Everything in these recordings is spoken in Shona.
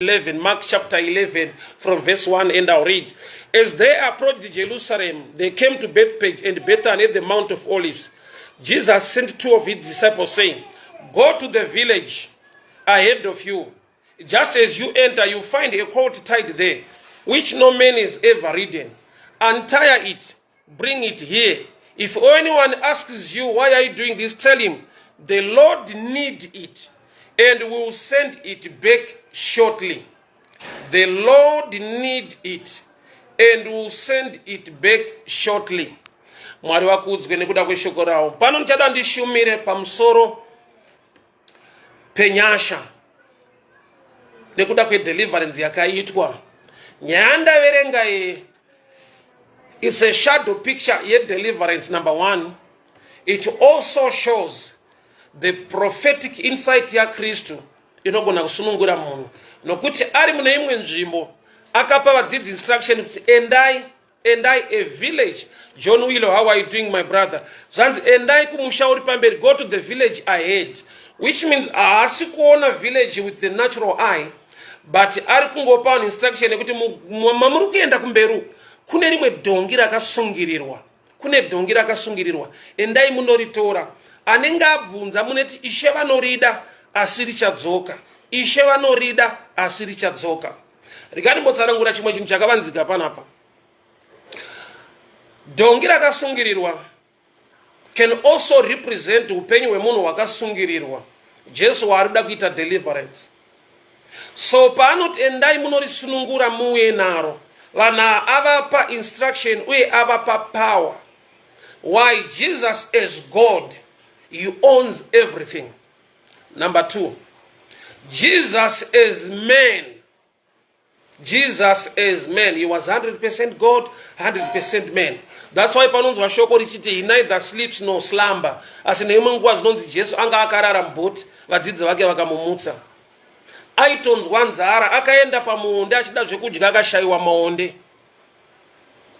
11, Mark chapter 11, from verse 1, and I'll read. As they approached Jerusalem, they came to Bethphage and Bethany at the Mount of Olives. Jesus sent two of his disciples, saying, "Go to the village ahead of you. Just as you enter, you find a colt tied there, which no man has ever ridden. Untie it, bring it here. If anyone asks you, 'Why are you doing this?' tell him, 'The Lord need it, and will send it back shortly.'" The Lord need it and will send it back shortly. Mwari vakudzwe nekuda kweshoko ravo. Pano ndichada ndishumire pamusoro penyasha nekuda kwedeliverance yakaitwa. Nyaya ndaverenga iyi is a shadow picture yedeliverance number one. It also shows the prophetic insight yaKristu inogona kusunungura munhu, nokuti ari mune imwe nzvimbo akapa vadzidzi instruction kuti endai, endai a village. John Willow, how are you doing, my brother? Zvanzi endai kumusha uri pamberi, go to the village ahead, which means haasi kuona village with the natural eye, but ari kungopa vanhu instruction yekuti mamuri kuenda kumberi kune rimwe dhongi rakasungirirwa, kune dhongi rakasungirirwa, endai munoritora. Anenge abvunza muneti Ishe vanorida, asi richadzoka. Ishe vanorida, asi richadzoka. Rikanimbotsanangura chimwe chinhu chakavanzika panapa. Dhongi rakasungirirwa can also represent upenyu hwemunhu hwakasungirirwa. Jesu waari kuda kuita deliverance, so paanoti endai munorisunungura muuye naro, vanhu avapa instruction uye avapa power. Why? Jesus as God, he owns everything. Number two, Jesus as man, Jesus as man, he was 100% God, 100% man. That's why panonzwa shoko richiti he neither sleeps nor slumber, asi neimwe nguva zvinonzi Jesu anga akarara mubhoti, vadzidzi vake vakamumutsa. Aitonzwa nzara, akaenda pamuonde achida zvekudya, akashayiwa maonde,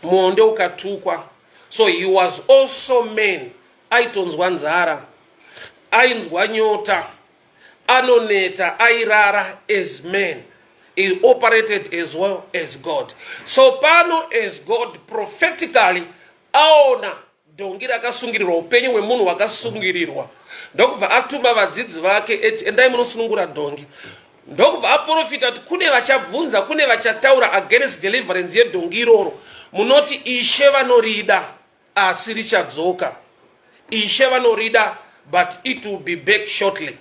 muonde ukatukwa. So he was also man. Aitonzwa nzara, ainzwa nyota, anoneta, airara. As man he operated as well as God. So pano as God, prophetically aona dhongi rakasungirirwa, upenyu hwemunhu hwakasungirirwa, ndokubva atuma vadzidzi vake eti endai munosunungura dhongi. Ndokubva aprofita kuti kune vachabvunza, kune vachataura against deliverance yedhongi iroro, munoti Ishe vanorida, asi richadzoka. Ishe vanorida, but it will be back shortly.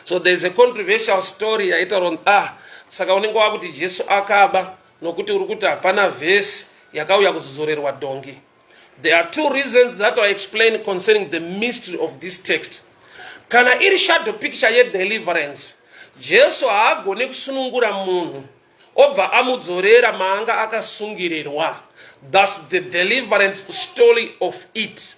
So there's a controversial story yaitaura, ah, saka unenge wakuti Jesu akaba nokuti uri kuti hapana vhesi yakauya kuzodzorerwa dhongi. There are two reasons that I explain concerning the mystery of this text. Kana iri shadow picture yedeliverance, Jesu haagone kusunungura munhu obva amudzorera maanga akasungirirwa. Thats the deliverance story of it.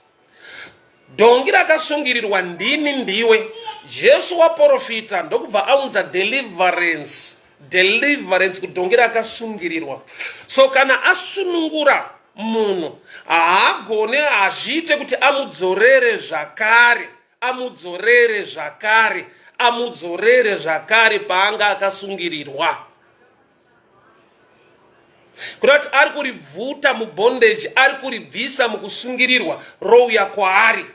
Dhongi rakasungirirwa ndini, ndiwe. Jesu waprofita, ndokubva aunza deliverance, deliverance kudhongi rakasungirirwa. So kana asunungura munhu, haagone, hazviite kuti amudzorere zvakare, amudzorere zvakare, amudzorere zvakare paanga akasungirirwa. Kuda kuti ari kuribvuta mubondage, ari kuribvisa mukusungirirwa, rouya kwaari.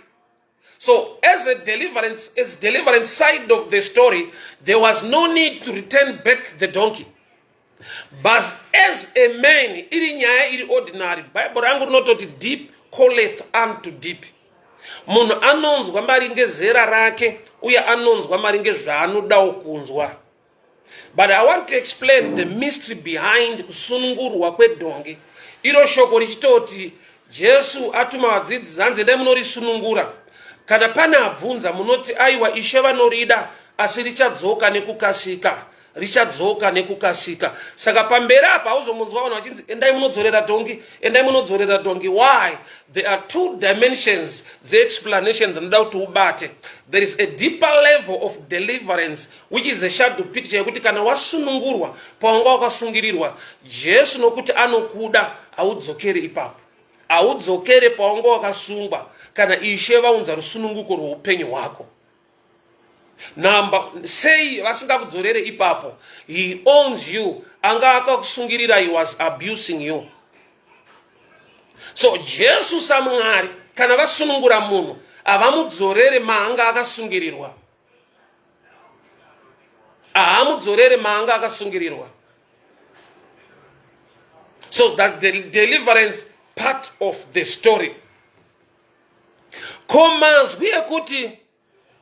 So as a deliverance, as deliverance side of the story, there was no need to return back the donkey. But as a man, iri nyaya iri ordinary, Bible rangu rinototi deep calleth unto deep. Munhu anonzwa maringe zera rake uye anonzwa maringe zvaanodawo kunzwa. But I want to explain the mystery behind kusunungurwa kwedhongi iro. Shoko richitoti Jesu atuma vadzidzi, zanzi endai munorisunungura. Kana pane abvunza, munoti aiwa, Ishe vanorida, asi richadzoka nekukasika, richadzoka nekukasika. Saka pamberi apa hauzomunzwa vanhu vachinzi endai munodzorera dhongi, endai munodzorera dhongi. Why? There are two dimensions dzeexplanations anoda kuti ubate. There is a deeper level of deliverance, which is a shadow picture yekuti kana wasunungurwa pawanga wakasungirirwa, Jesu nokuti anokuda, haudzokeri ipapo, haudzokere pawanga wakasungwa kana Ishe vaunza rusununguko rweupenyu hwako. Number sei vasingakudzorere ipapo? He owns you. Anga akakusungirira, he was abusing you. So Jesu saMwari, kana vasunungura munhu, havamudzorere maanga akasungirirwa. Haamudzorere maanga akasungirirwa. So that's the deliverance part of the story. Ko mazwi ekuti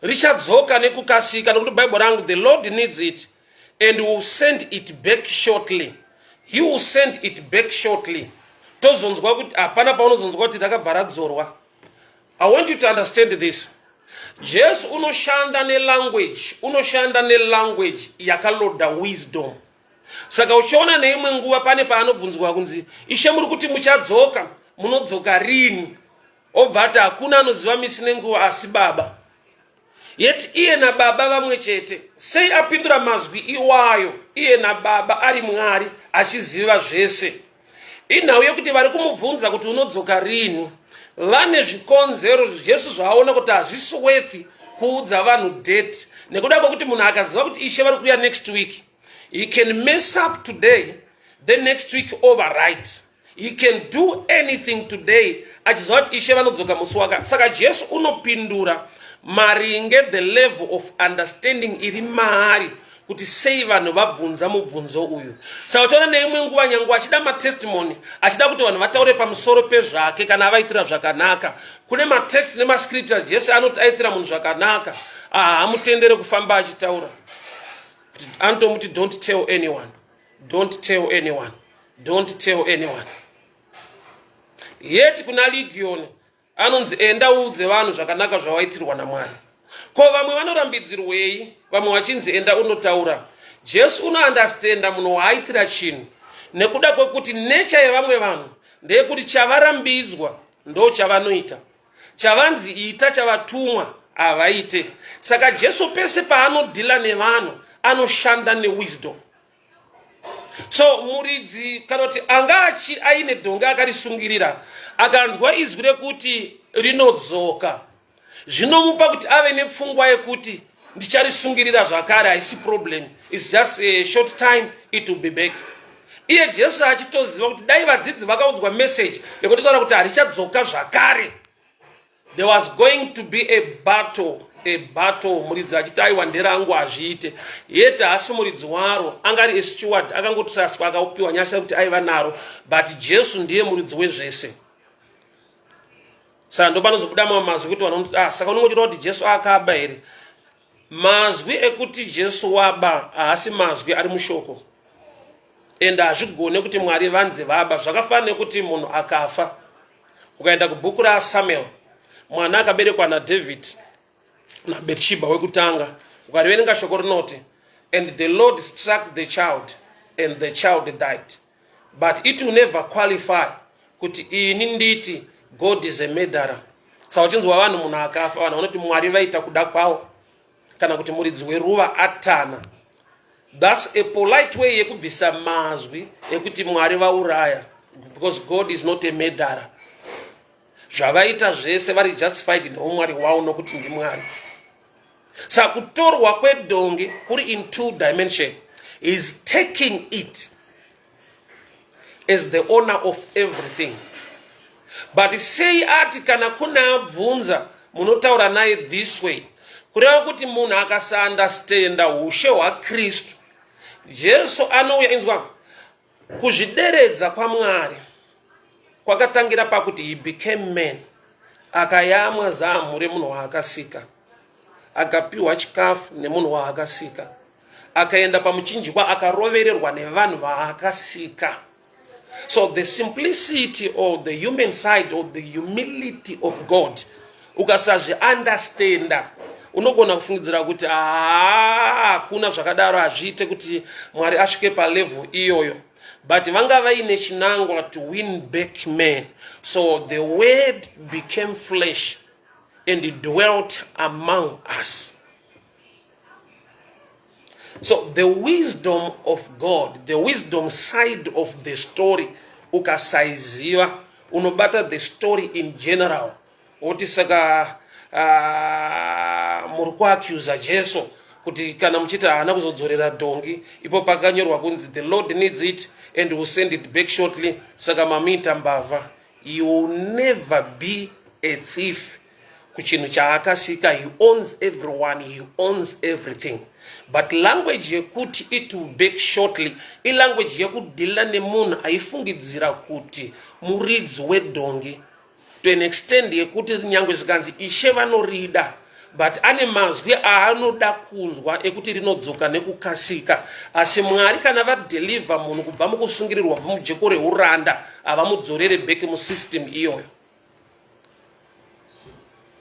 richadzoka nekukasika, nokuti Bible rangu, "The Lord needs it and will send it back shortly." He will send it back shortly. Tozonzwa kuti hapana paunozonzwa kuti rakabva radzorwa. I want you to understand this. Jesu unoshanda nelanguage, unoshanda nelanguage yakaloada wisdom. Saka uchiona neimwe nguva pane paanobvunzwa kunzi, "Ishe, muri kuti muchadzoka, munodzoka rini?" Obva ati, "Hakuna anoziva misi nenguva asi Baba." Yet iye naBaba vamwe chete. Sei apindura mazwi iwayo, iye naBaba ari Mwari achiziva zvese? Inhau yekuti vari kumubvunza kuti unodzoka rini vane zvikonzero. Jesu zvaaona kuti hazvisi worth kuudza vanhu date, nekuda kwekuti munhu akaziva kuti Ishe vari kuuya next week, he can mess up today, then next week overwrite. He can do anything today achiziva kuti Ishe vanodzoka musi wakati. Saka Jesu unopindura maringe the level of understanding iri maari kuti sei vanhu vabvunza mubvunzo uyu. Saka uchiona neimwe nguva, nyange achida matestimony, achida kuti vanhu vataure pamusoro pezvake kana avaitira zvakanaka, kune matext nemascriptures Jesu anoti aitira munhu zvakanaka, haamutendere kufamba achitaura. Anotomuti, "Don't tell anyone, don't tell anyone, don't tell anyone." Yet kuna Legion anonzi, "Enda uudze vanhu zvakanaka zvawaitirwa naMwari." Ko vamwe vanorambidzirwei, vamwe vachinzi enda unotaura? Jesu unounderstanda munhu waaitira chinhu, nekuda kwekuti nature yevamwe vanhu ndeyekuti chavarambidzwa ndo chavanoita, chavanzi ita, chavatumwa havaite. Saka Jesu pese paanodeala nevanhu anoshanda newisdom. So muridzi, kana kuti anga achi aine dhongi akarisungirira, akanzwa izwi rekuti rinodzoka, zvinomupa kuti ave nepfungwa yekuti ndicharisungirira zvakare, haisi problem, it's just a short time, it will be back. Iye Jesu achitoziva kuti dai vadzidzi vakaudzwa message yekuti taura kuti harichadzoka zvakare, there was going to be a battle, a battle. Muridzi achiti, "Aiwa, nderangu, hazviite." Yet haasi muridzi waro, angari asteward, akangotrustwa, akapiwa nyasha kuti aiva naro, but Jesu ndiye muridzi wezvese. Saka ndo panozobuda mamwe mazwi kuti vanoti, "Ah, saka unongochida kuti Jesu akaba here?" Mazwi ekuti Jesu waba haasi mazwi ari mushoko, ende hazvigone kuti Mwari vanzi vaba. Zvakafanana nekuti munhu akafa, ukaenda kubhuku raSamuel, mwana akaberekwa naDavid naBetsheba wekutanga, ukariverenga shoko rinoti, "And the Lord struck the child and the child died." But it will never qualify kuti ini nditi God is a murderer. Saka uchinzwa vanhu, munhu akafa, vanhu vanoti Mwari vaita kuda kwavo, kana kuti muridzi weruva atana. That's a polite way yekubvisa mazwi ekuti Mwari vauraya, because God is not a murderer. Zvavaita zvese vari justified neumwari hwavo, nokuti ndiMwari. Saka kutorwa kwedhongi kuri in two dimension. Is taking it as the owner of everything. But sei ati kana kuna abvunza munotaura naye this way? Kureva kuti munhu akasaunderstanda ushe hwaKristu, Jesu anouya. Inzwa, kuzvideredza kwaMwari kwakatangira pakuti he became man, akayamwa zamu remunhu waakasika, akapiwa chikafu nemunhu waakasika, akaenda pamuchinjikwa, akarovererwa nevanhu vaakasika. So the simplicity or the human side or the humility of God, ukasazviunderstanda, unogona kufungidzira kuti haa, hakuna zvakadaro, hazviite kuti Mwari asvike palevel iyoyo. But vanga vaine chinangwa to win back man. So the Word became flesh and dwelt among us. So the wisdom of God, the wisdom side of the story, ukasaiziva, unobata the story in general woti saka muri kuaccusa Jesu kuti kana muchiti haana kuzodzorera dhongi, ipo pakanyorwa kunzi the Lord needs it and will send it back shortly, saka mamuita mbavha. You will never be a thief kuchinhu chaakasika. He owns everyone, he owns everything. But language yekuti it will back shortly ilanguage yekudhila nemunhu aifungidzira kuti muridzi wedhongi to an extent yekuti nyangwe zvikanzi ishe vanorida, but ane mazwi aanoda kunzwa ekuti rinodzoka nekukasika. Asi Mwari kana vadeliver munhu kubva mukusungirirwa, kubva mujeko reuranda, havamudzorere back musystem iyoyo.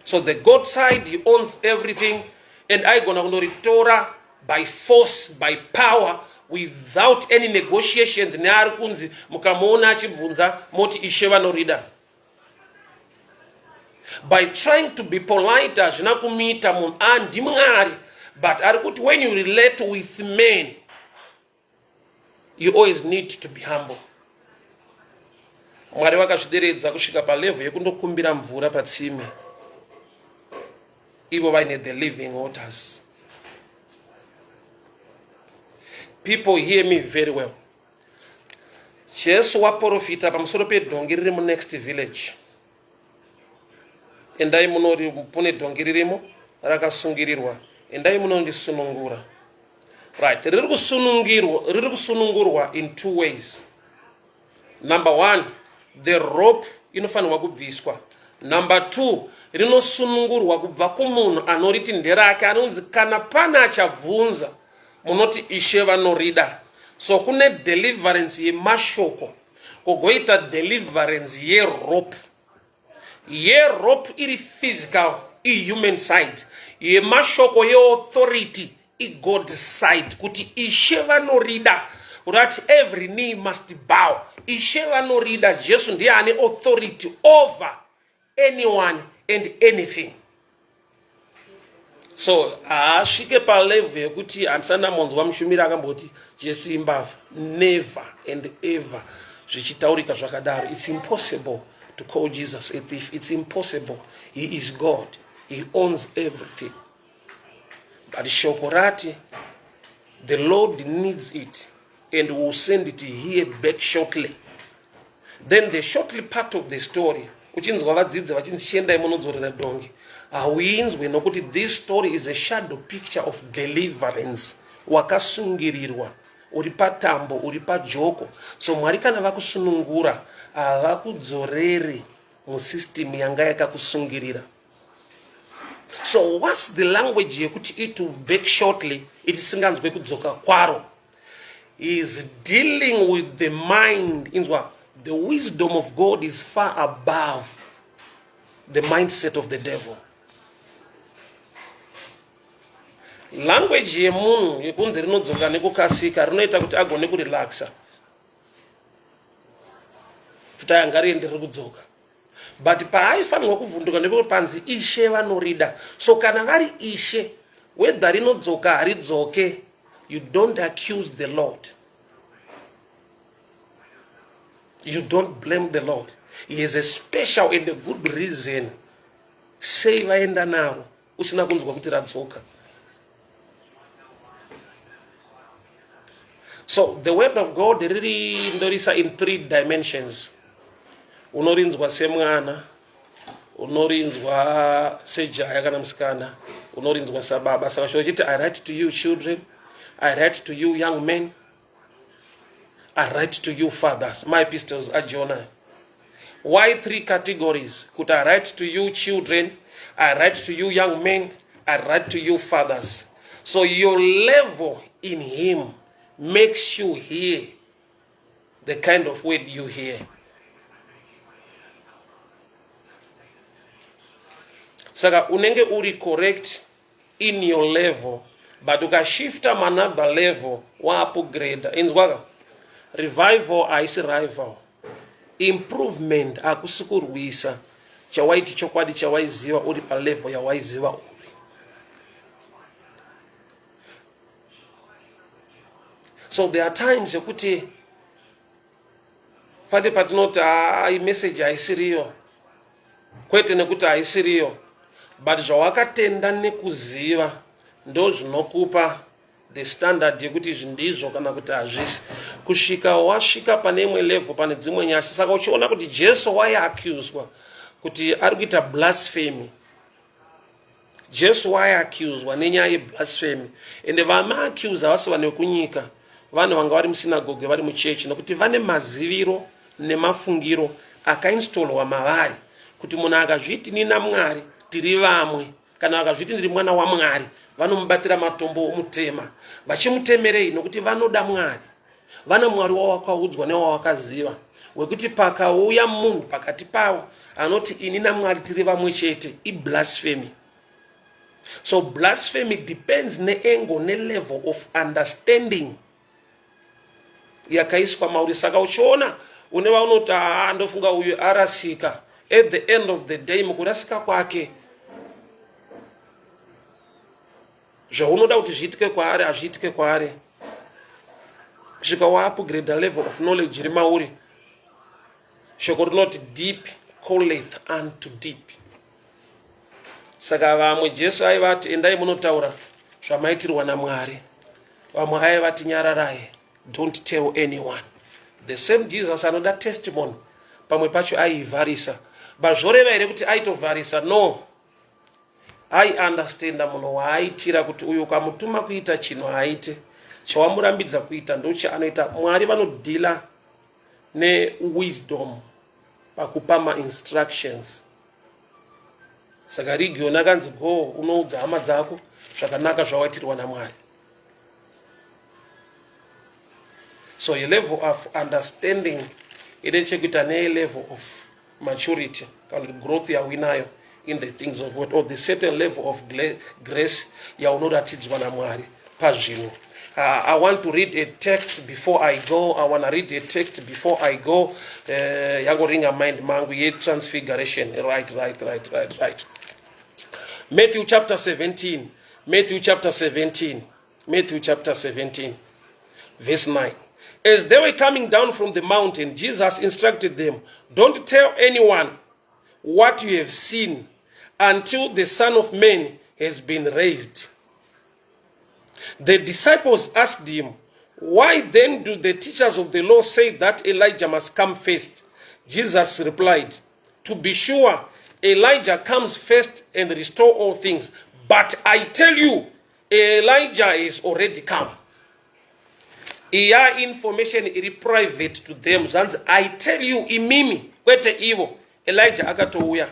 So the God side, he owns everything and aigona kundoritora by force, by power, without any negotiations neari kunzi mukamuona achibvunza moti ishe vanorida. By trying to be polite hazvina kumuita munhu andimwari, but ari kuti when you relate with men you always need to be humble. Mwari vakazvideredza kusvika palevel yekundokumbira mvura patsime, ivo vaine the living waters. People, hear me very well. Jesu waprofita pamusoro pedhongi riri munext village. Endai munori, mune dhongi ririmo rakasungirirwa, endai munondisunungura. Right, riri kusunungirwa, riri kusunungurwa in two ways. Number one, the rope inofanirwa kubviswa. Number two, rinosunungurwa kubva kumunhu anoriti nderake, anonzi kana pane achabvunza munoti ishe vanorida. So kune deliverance yemashoko, kugoita deliverance yerope. Yerope iri physical, ihuman side. Yemashoko yeauthority igod side, kuti ishe vanorida, kuti every knee must bow. Ishe vanorida. Jesu ndiye ane authority over anyone and anything. So haasvike palevel yekuti handisati ndamonzwa mushumiri akamboti Jesu imbavha. Never and ever zvichitaurika zvakadaro. It's impossible to call Jesus a thief. It's impossible. He is God, he owns everything. But shoko rati the Lord needs it and will send it here back shortly. Then the shortly part of the story, uchinzwa vadzidzi vachinzi chiendai munodzorera dhongi, hauinzwe, nokuti this story is a shadow picture of deliverance. Wakasungirirwa, uri patambo, uri pajoko. So Mwari kana vakusunungura, havakudzoreri musystem yanga yakakusungirira. So what's the language yekuti it will back shortly, itisinganzwe kudzoka kwaro? Is dealing with the mind. Inzwa, the wisdom of God is far above the mindset of the devil. Language yemunhu yekunzi rinodzoka nekukasika rinoita kuti agone kurelaxa, kuti aya ngariende, riri kudzoka. But paaifanirwa kuvhunduka ndepekuti panzi ishe vanorida. So kana vari ishe, whether rinodzoka haridzoke, you don't accuse the Lord, you don't blame the Lord. He has a special and a good reason sei vaenda naro usina kunzwa kuti radzoka. So the word of God riri ndorisa in three dimensions. Unorinzwa semwana, unorinzwa sejaya kana musikana, unorinzwa sababa. Saka shoko chiti, "I write to you children, I write to you young men, I write to you fathers." My epistles aJona. Why three categories? Kuti I write to you children, I write to you young men, I write to you fathers. So your level in him makes you hear the kind of word you hear. Saka unenge uri correct in your level, but ukashifta manother level, waupgrade. Inzwaka, revival haisi rival. Improvement hakusi kurwisa chawaiti chokwadi chawaiziva uri palevel yawaiziva uri. So there are times yekuti pane patinoti, "Hai, message haisiriyo." Kwete nekuti haisiriyo, But zvawakatenda nekuziva ndozvinokupa the standard yekuti izvi ndizvo kana kuti hazvisi kusvika wasvika pane imwe level pane dzimwe nyasha saka uchiona kuti jesu waiaccuswa kuti ari kuita blasphemy jesu waiaccuswa nenyaya yeblasphemy ende vamaaccuse havasi vanhu vekunyika vanhu vanga vari musinagoge vari muchechi nokuti vane maziviro nemafungiro akainstallwa mavari kuti munhu akazviti nina mwari tiri vamwe kana vakazviti ndiri mwana wamwari vanomubatira matombo omutema vachimutemerei nokuti vanoda mwari vana mwari wawakaudzwa newawakaziva wekuti pakauya munhu pakati pavo anoti ini namwari tiri vamwe chete iblasphemy so blasphemy depends neengo nelevel of understanding yakaiswa mauri saka uchiona une vaunoti haa ndofunga uyu arasika at the end of the day mukurasika kwake zvaunoda kuti zviitike kwaari hazviitike kwaari kusvika waupgrade level of knowledge iri mauri shoko rinoti deep calleth unto deep saka vamwe jesu aivati endai munotaura zvamaitirwa namwari vamwe aivati nyararai don't tell anyone the same jesus anoda testimony pamwe pacho aiivharisa but zvoreva here kuti aitovharisa no aiunderstanda munhu waaitira kuti uyu ukamutuma kuita chinhu haaite chawamurambidza kuita ndochaanoita mwari vanodhila newisdom pakupa mainstructions saka rigioni akanzi go unoudza hama dzako zvakanaka zvawaitirwa namwari so a level of understanding ine chekuita nelevel of maturity kana kuti growth yauinayo in the things of god or the certain level of grace yaunoratidzwa namwari pazvinhu Uh, I want to read a text before I go. I want to read a text before I go. Uh, yangoringa mind mangu ye transfiguration. Right, right, right, right, right. Matthew chapter 17. Matthew chapter 17. Matthew chapter 17, verse 9. As they were coming down from the mountain, Jesus instructed them, Don't tell anyone what you have seen until the Son of Man has been raised. The disciples asked him, Why then do the teachers of the law say that Elijah must come first? Jesus replied, To be sure, Elijah comes first and restore all things. But I tell you, Elijah is already come. Iya information iri private to them. Zvanzi, I tell you, imimi, kwete ivo, Elijah akatouya.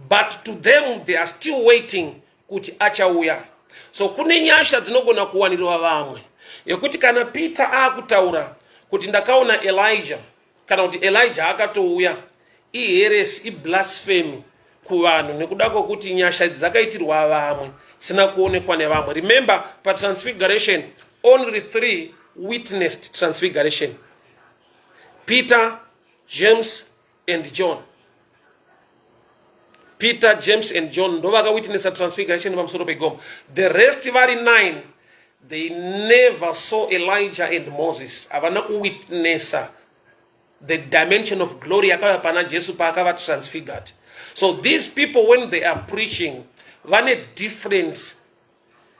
But to them, they are still waiting kuti achauya. So kune nyasha dzinogona kuwanirwa vamwe. Yekuti kana Peter akutaura kuti ndakaona Elijah, kana kuti Elijah akatouya, iheresi, iblasphemy kuvanhu nekuda kwekuti nyasha idzi dzakaitirwa vamwe dzisina kuonekwa nevamwe. Remember patransfiguration only three witnessed transfiguration, Peter, James and John. Peter, James and John ndovakawitnessa transfiguration pamusoro pegomo. The rest vari nine they never saw Elijah and Moses. Havana kuwitnessa the dimension of glory yakauya pana Jesu paakava transfigured. So these people when they are preaching vane different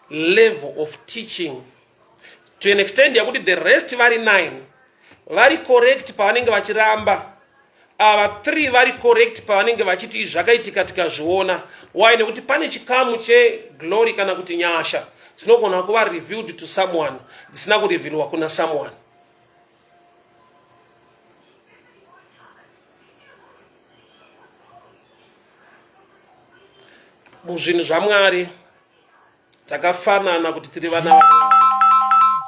level of teaching to an extent yakuti the rest vari 9 vari correct pavanenge vachiramba ava 3 vari correct pavanenge vachiti izvi zvakaitika tikazviona why nekuti pane chikamu cheglory kana kuti nyasha dzinogona kuva revealed to someone dzisina kurevealwa kuna someone muzvinhu zvamwari takafanana kuti tiri vana vamwari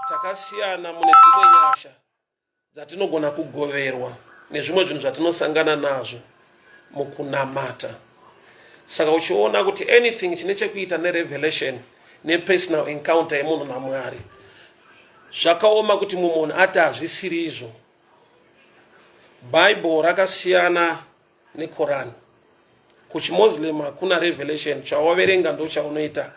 takasiyana mune dzimwe nyasha dzatinogona kugoverwa nezvimwe zvinhu zvatinosangana nazvo mukunamata saka uchiona kuti anything chine chekuita nerevelation nepersonal encounter yemunhu namwari zvakaoma kuti mumwe munhu ati hazvisiri izvo bible rakasiyana nekoran kuchimuslim hakuna revelation chawaverenga ndochaunoita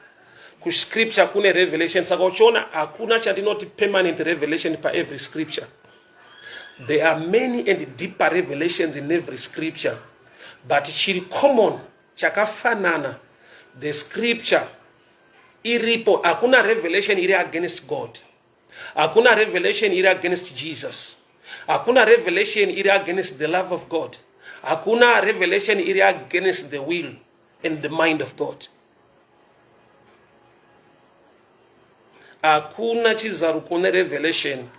kuscripture kune revelation saka uchiona hakuna chandinoti permanent revelation paevery scripture there are many and deeper revelations in every scripture but chiri common chakafanana The scripture iripo, hakuna revelation iri against God, hakuna revelation iri against Jesus, hakuna revelation iri against the love of God, hakuna revelation iri against the will and the mind of God. Hakuna chizaruko nerevelation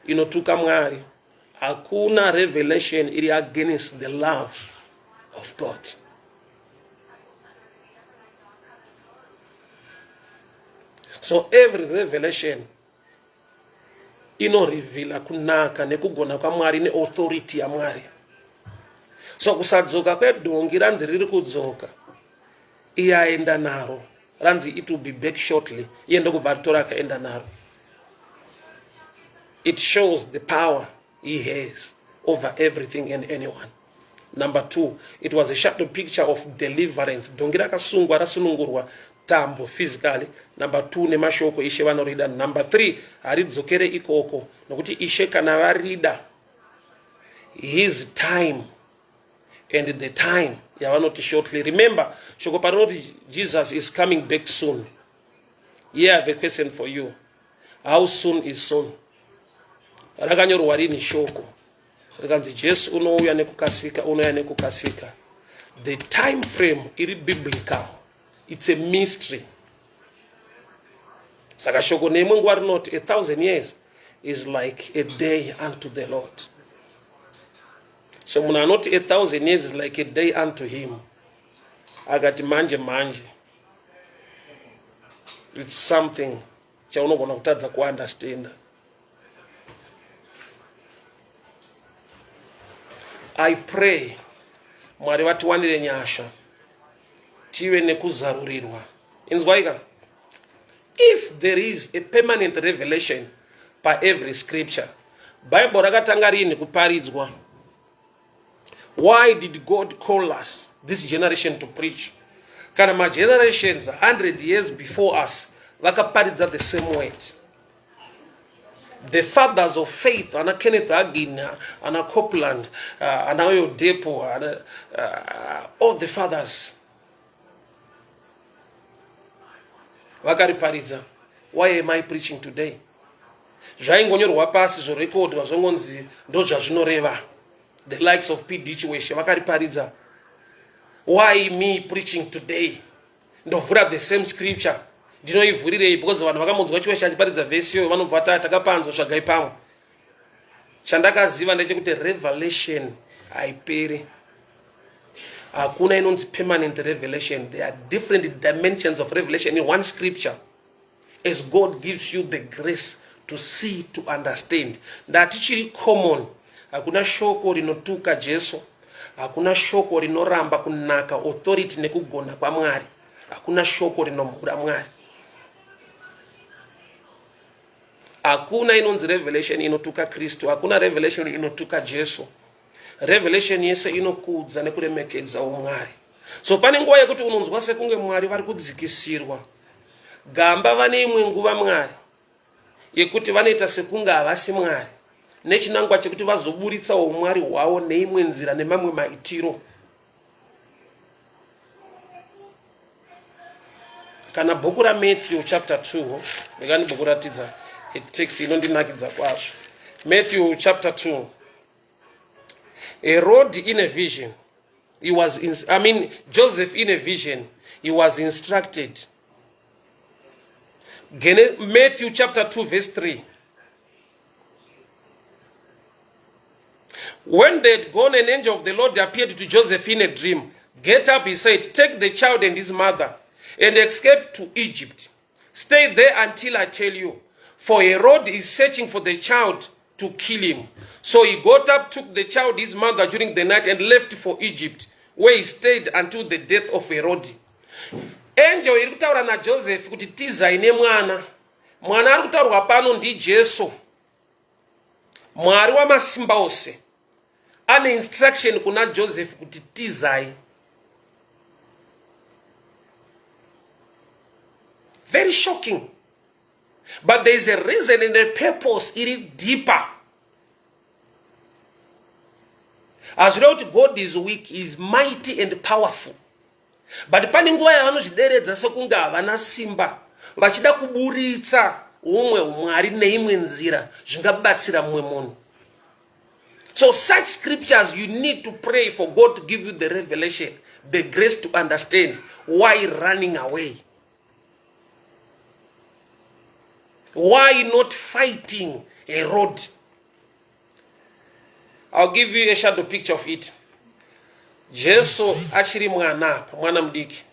inotuka Mwari. Hakuna revelation iri against the love of God. So every revelation inorivhila kunaka nekugona kwaMwari neauthority yaMwari. So kusadzoka kwedhongi ranzi riri kudzoka, iye aenda naro, ranzi it will be back shortly, iye ndokubva aritora akaenda naro. It shows the power he has over everything and anyone. Number 2, it was a shadow picture of deliverance. Dhongi rakasungwa rasunungurwa tambo physically. Number 2, nemashoko Ishe vanorida. Number 3, haridzokere ikoko nokuti Ishe kana varida, his time and the time yavanoti shortly. Remember, shoko parinoti Jesus is coming back soon. Here I have a question for you. How soon is soon? Rakanyorwa rini shoko rikanzi Jesu unouya nekukasika, unouya nekukasika? The time frame iri biblical, it's a mystery. Saka shoko neimwe nguva rinoti 1,000 years is like a day unto the Lord. So munhu anoti 1,000 years is like a day unto him, akati manje manje, it's something chaunogona kutadza kuunderstanda. I pray Mwari vatiwanire nyasha tive nekuzarurirwa. Inzwaika, if there is a permanent revelation paevery scripture, Bible rakatanga rini kuparidzwa? Why did God call us this generation to preach? Kana magenerations 100 years before us vakaparidza the same word. The fathers of faith, ana Kenneth Hagin, ana Copeland, ana Oyedepo, ana, all the fathers vakariparidza. Why am I preaching today? Zvaingonyorwa pasi zvorekodwa zvongonzi ndozvazvinoreva. The likes of PD Chiweshe vakariparidza. Why me preaching today? Ndovhura the same scripture, ndinoivhurirei? Because vanhu vakamunzwa Chiweshe achiparidza vhesi iyoyo vanobva ta takapanzwa, tsvagai pamwe. Chandakaziva ndechekuti revelation haiperi. Hakuna inonzi permanent revelation. There are different dimensions of revelation in one scripture as God gives you the grace to see, to understand. Ndati chiri common, hakuna shoko rinotuka Jesu, hakuna shoko rinoramba kunaka, authority nekugona kwaMwari, hakuna shoko rinomhura Mwari, hakuna inonzi revelation inotuka Kristu, hakuna revelation inotuka Jesu. Revelation yese inokudza nekuremekedza umwari. So pane nguva yekuti unonzwa sekunge Mwari vari kudzikisirwa. Gamba vane imwe nguva Mwari yekuti vanoita sekunge havasi Mwari nechinangwa chekuti vazoburitsa umwari hwavo neimwe nzira nemamwe maitiro. Kana bhuku raMatthew chapter 2, ndikani bhukuratidza text inondinakidza kwazvo. Matthew chapter 2. Herod in a vision, he was in, I mean Joseph in a vision, he was instructed. Matthew chapter 2 verse 3. When they had gone, an angel of the Lord appeared to Joseph in a dream. Get up, he said, take the child and his mother and escape to Egypt. Stay there until I tell you. For Herod is searching for the child to kill him. So he got up, took the child, his mother, during the night and left for Egypt, where he stayed until the death of Herod. Angel iri kutaura naJoseph kuti tizai nemwana. Mwana ari kutaurwa pano ndiJesu. Mwari wamasimba ose ane instruction kuna Joseph kuti tizai. Very shocking. But there is a reason and a purpose iri deeper. Hazvireva kuti God is weak, he is mighty and powerful. But pane nguva yavanozvideredza sekunge havana simba, vachida kuburitsa humwe umwari neimwe nzira zvingabatsira mumwe munhu. So such scriptures you need to pray for God to give you the revelation, the grace to understand why running away. Why not fighting a road? I'll give you a shadow picture of it. Jesu achiri mwana apa, mwana mudiki.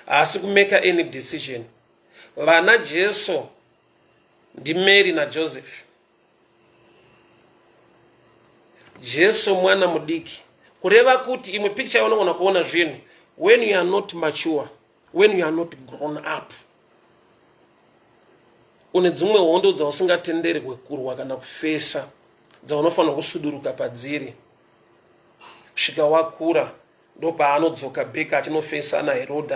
Haasi kumeka any decision. Vana Jesu ndiMary naJoseph. Jesu mwana mudiki. Kureva kuti imwe picture yaunogona kuona zvinhu when you are not mature, when you are not grown up. Une dzimwe hondo dzausingatenderwe kurwa kana kufesa dzaunofanirwa kusuduruka padziri kusvika wakura ndopaanodzoka back achinofesa ana Herod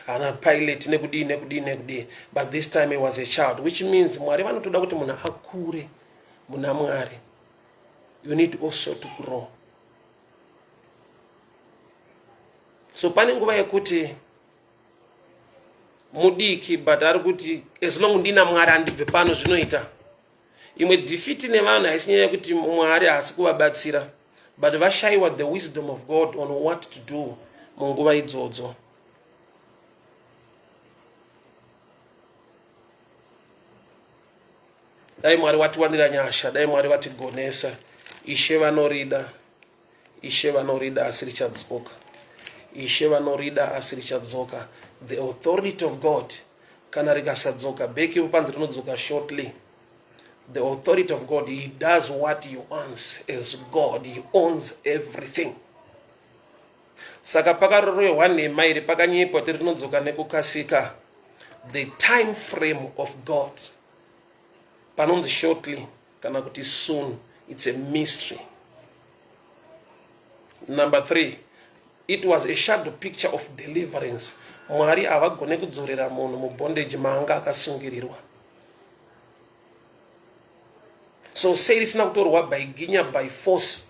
ana Pilate nekudii nekudii nekudii, but this time he was a child, which means Mwari vanotoda kuti munhu akure muna Mwari. You need also to grow. So pane nguva yekuti mudiki but ari kuti as long ndina Mwari handibve pano zvinoita. Imwe defeat nevanhu haisi nyaya yekuti Mwari haasi kuvabatsira, but vashayiwa the wisdom of God on what to do munguva idzodzo. Dai Mwari watiwanira nyasha, dai Mwari vatigonesa. Ishe vanorida, Ishe vanorida asi richadzoka. Ishe vanorida asi richadzoka. The authority of God kana rikasadzoka back ipo panzi rinodzoka shortly. The authority of God, he does what he wants as God, he owns everything. Saka pakarorohwa nhema iri pakanyepwa kuti rinodzoka nekukasika. The time frame of God panonzi shortly kana kuti soon, it's a mystery. Number 3, it was a shadow picture of deliverance. Mwari havagone kudzorera munhu mubondage maanga akasungirirwa. So sei risina kutorwa by ginya, by force?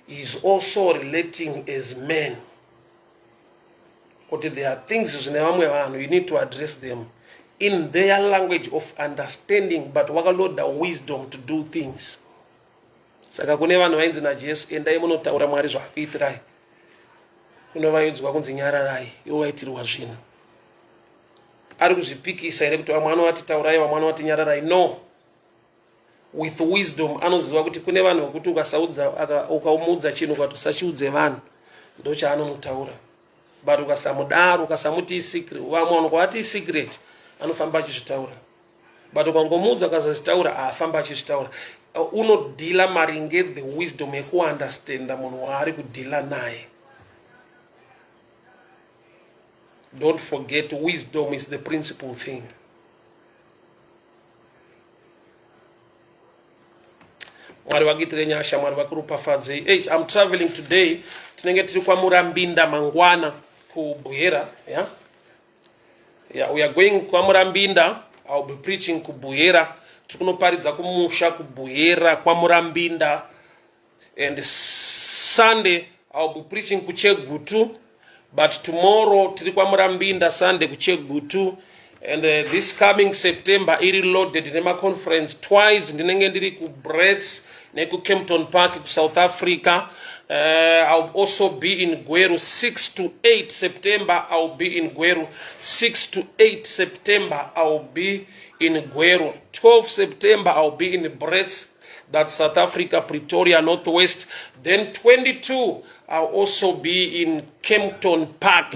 He is also relating as men kuti there are things zvine vamwe vanhu you need to address them in their language of understanding, but wakaloda wisdom to do things. Saka kune vanhu vainzi naJesu endai munotaura Mwari zvaakuitirai, kune vaiudzwa kunzi nyararai ivo vaitirwa zvinhu. Ari kuzvipikisa here kuti vamwe anovati taurai, vamwe anovati nyararai? No, with wisdom anoziva kuti kune vanhu vekuti ukasaudza ukamuudza chinhu ukati usachiudze vanhu ndochaanonotaura, but ukasamudaro ukasamuti isecret, vamwe vanhu kwavati isecret anofamba achizvitaura, but ukangomuudza akazozvitaura haafamba achizvitaura. Unodhila maringe the wisdom yekuunderstanda munhu waari kudhila naye. Don't forget, wisdom is the principal thing. Mwari vakuitire nyasha, Mwari vakuropafadzei. Hey, I'm traveling today. Tinenge tiri kwaMurambinda mangwana kuBuhera. Yeah? Yeah, we are going kwaMurambinda. I'll be preaching kuBuhera. Tiri kunoparidza kumusha kuBuhera kwaMurambinda. And Sunday I'll be preaching kuChegutu, but tomorrow tiri kwaMurambinda, Sunday kuChegutu. And this coming September iri loaded nemaconference twice. Ndinenge ndiri kuBrets nekuCampton Park kuSouth Africa. I'll also be in Gweru 6 to 8 September. I'll be in Gweru 6 to 8 September. I'll be in Gweru 12 September. I'll be in Brets, that's South Africa, Pretoria, Northwest. Then 22, I'll also be in Kempton Park.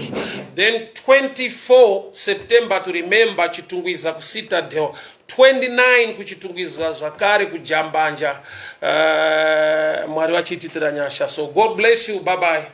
Then 24 September, to remember, Chitungwiza kuCitadel. 29 kuChitungwiza zvakare kuJambanja. Mwari vachiititira nyasha. So God bless you. Bye bye.